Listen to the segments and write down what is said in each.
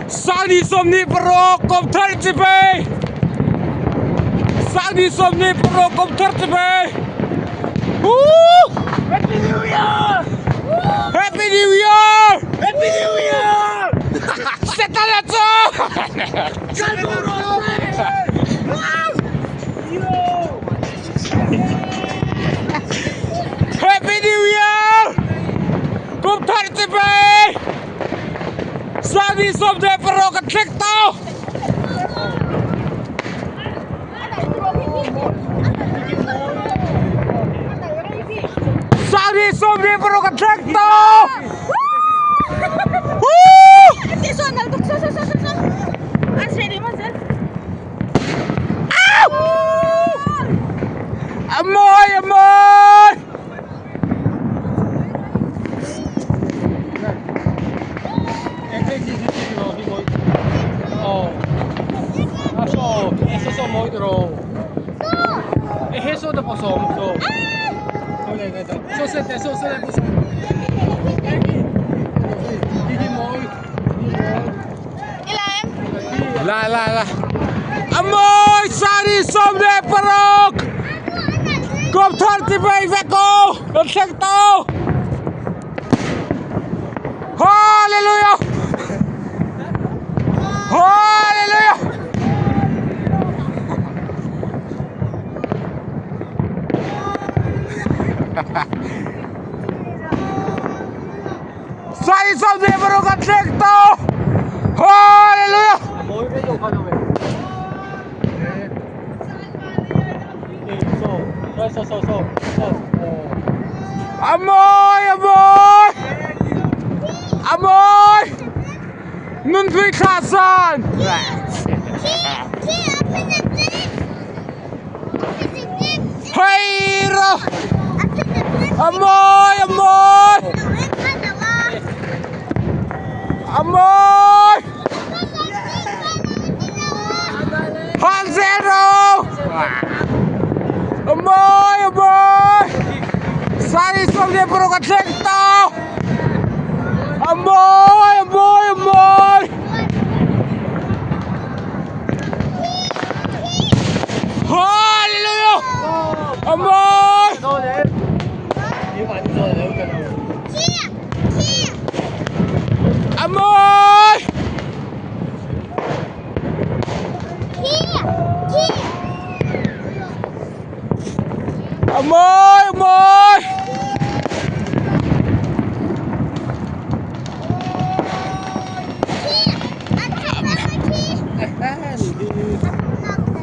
Sangni 26 kum thar chibai! Sangni 26 kum thar chibai! Woo! Happy New Year! Happy New Year! Happy New Year! Setana chu! Happy New Year! Kum thar chibai! Sangni 16 kan thleng tawh! Sangni 16 kan thleng tawh! Woo! A mawi a mawi! Lai lai lai. A mawi Sangni 16 kum thar chibai vek u! Kan thleng tawh! Hallelujah! Hallelujah! Sai 16 kan thleng tawh! Hallelujah! A mawi a mawi a mawi nunhlui thlah san hei rawh a mawi a mawi a mawi Han zel rawh! A mawi a mawi! Sari 16 a thleng tawh! A mawi a mawi a mawi! Hallelujah! A mawi! A mawi! A mawi a mawi!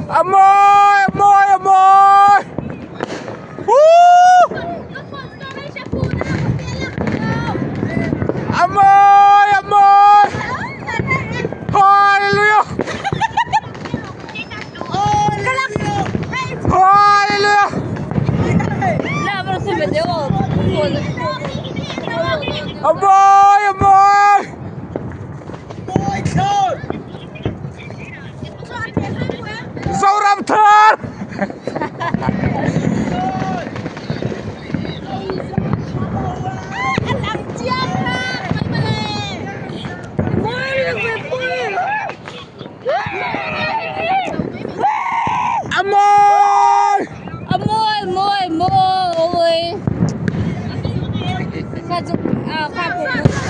A mawi a mawi a mawi! Woo! A mawi a mawi! Hallelujah! Hallelujah! A mawi a mawi! Zoram thar! A mawi! A mawi mawi mawi. Kha chu kha pawh.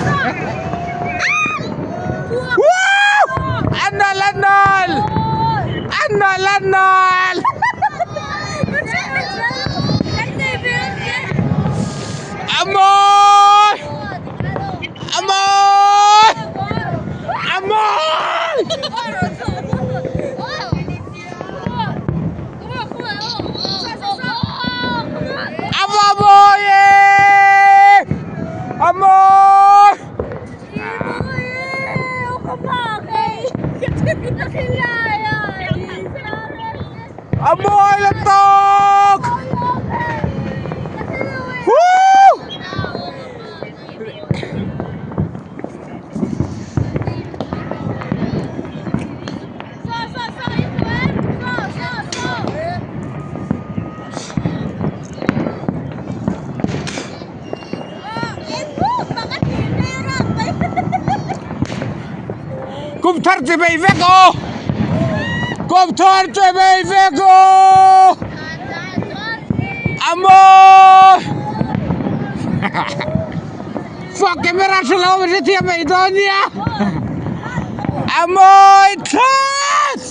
Kum thar chibai vek aw! Kum thar chibai vek aw! A mawi! Fuck camera hre lo mi hrethiam mai dawn nia! A mawi thlawt!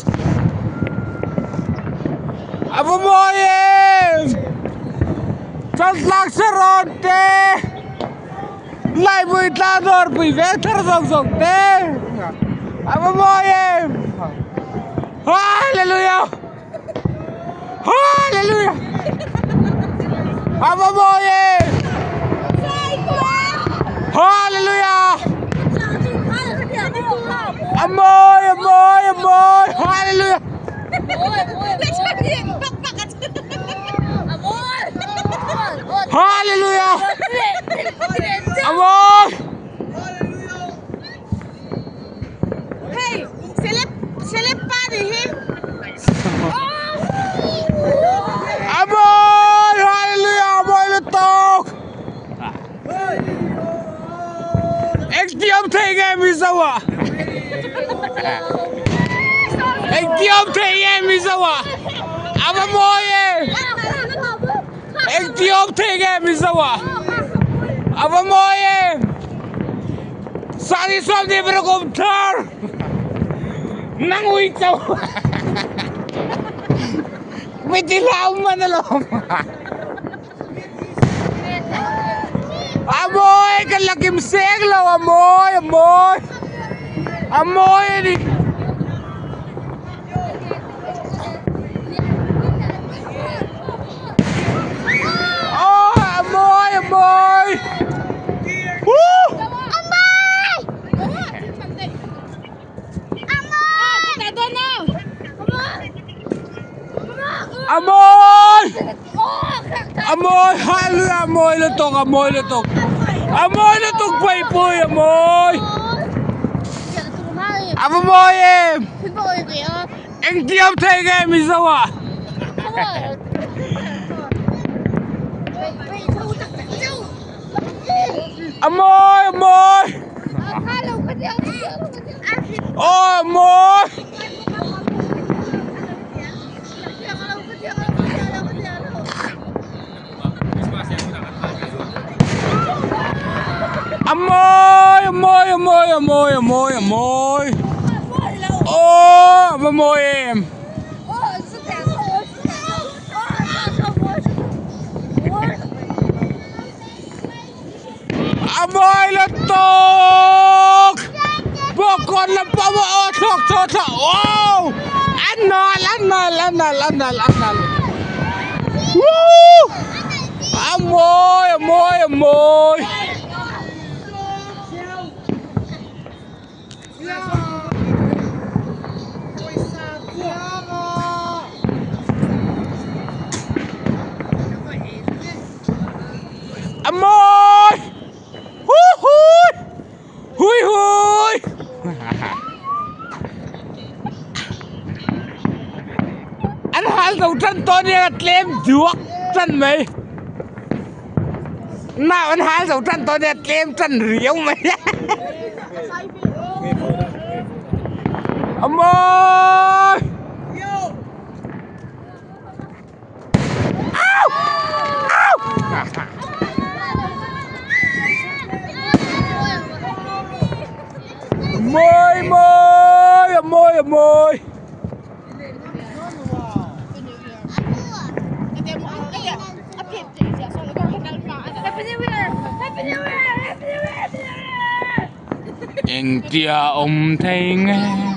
A va mawi em! Chawlhtlak serawn te! Laipui tlang dawrpui veng thar zawk zawk te a va mawi em Hallelujah Hallelujah a va mawi em Hallelujah a mawi a mawi a mawi Hallelujah Hallelujah! Amoy! Hey, celeb, celeb pa ni hi. Amoy! Hallelujah! Amoy lutuk! Engtiam thei nge Mizo ah? Engtiam thei nge Mizo ah? A va mawi e! Engtiam thei nge Mizo ah? A va mawi e! Sani sawmhnih paruk awm thar! Nang ui cho! Mi ti hlau man alawm! A mawi ka la kim seng lo a mawi a mawi a mawi a ni. Aw a mawi a mawi Woo! A mawi! A mawi hallelujah a mawi lutuk a mawi lutuk a mawi lutuk paipui a mawi a va mawi em engtiam thei nge Mizo ah A mawi a mawi aw a mawi a mawi a mawi a mawi a mawi a mawi a mawi aw a va mawi em. A mawi lutuk! Bawkkawn lam pawh maw aw thlawk thaw thlawk wow! A nal a nal a nal a nal a nal woo! A mawi a mawi a mawi. A mawi! Hu hui! Hui hui! An hal zo tan tawh nia tlem duak tan mai. Nau an hal zo tan tawh nia tlem tan riau mai. A mawi! Mawi mawi a mawi a mawi. Engtia awm thei nge.